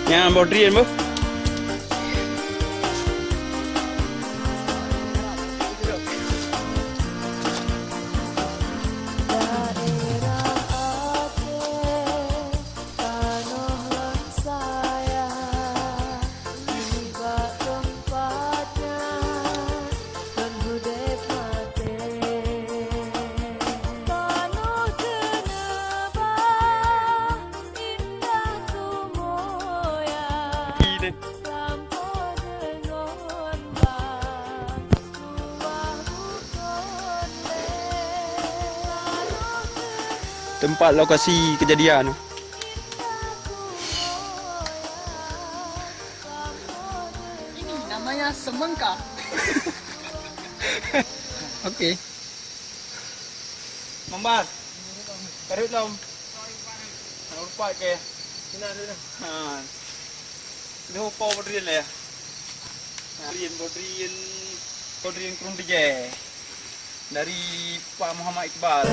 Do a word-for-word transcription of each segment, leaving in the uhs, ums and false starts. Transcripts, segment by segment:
Nyan Bodrian beuh. Tempat lokasi kejadian. Ini namanya semangka. Oke. Mambar. Karut lom. Nak lupa ke? Sini, sini. Ha. Lheuh po Bodrian le. Bodrian, Bodrian, Bodrian Krueng Tijée. Dari Pak Muhammad Iqbal.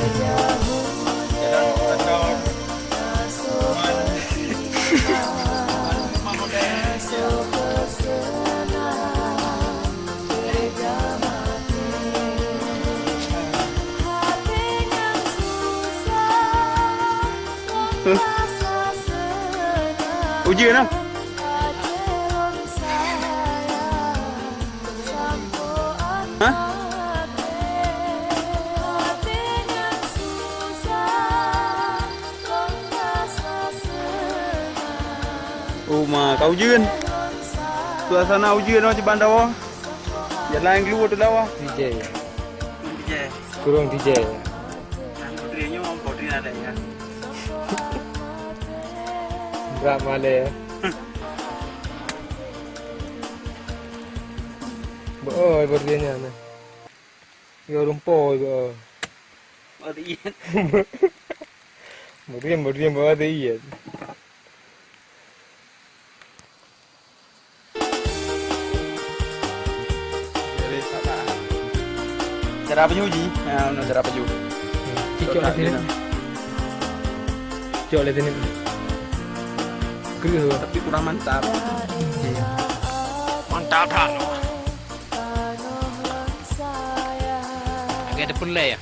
Jalan Kota Kaur. Man. Ujeuen ah. Ha? Oh ma, ka ujeuen. Suasana ujeuen oh, di Bandawa. Jalan keluar tu lawa. Tijée. Tijée. Krueng Tijée. Nah, Bodrian nyoe, Bodrian ada ya. Brat malée. Beuoi Bodrian nyan. Yo rumpoi beuoi. Bodrian. Bodrian, Bodrian beuoi. Cara pajoh ji. Ha, cara pajoh. Cicok lé sini. Cicok lé sini. Kreueh. Tapi kurang mantap. Iya. Mantap that. Lagèe ada peureulèe ya.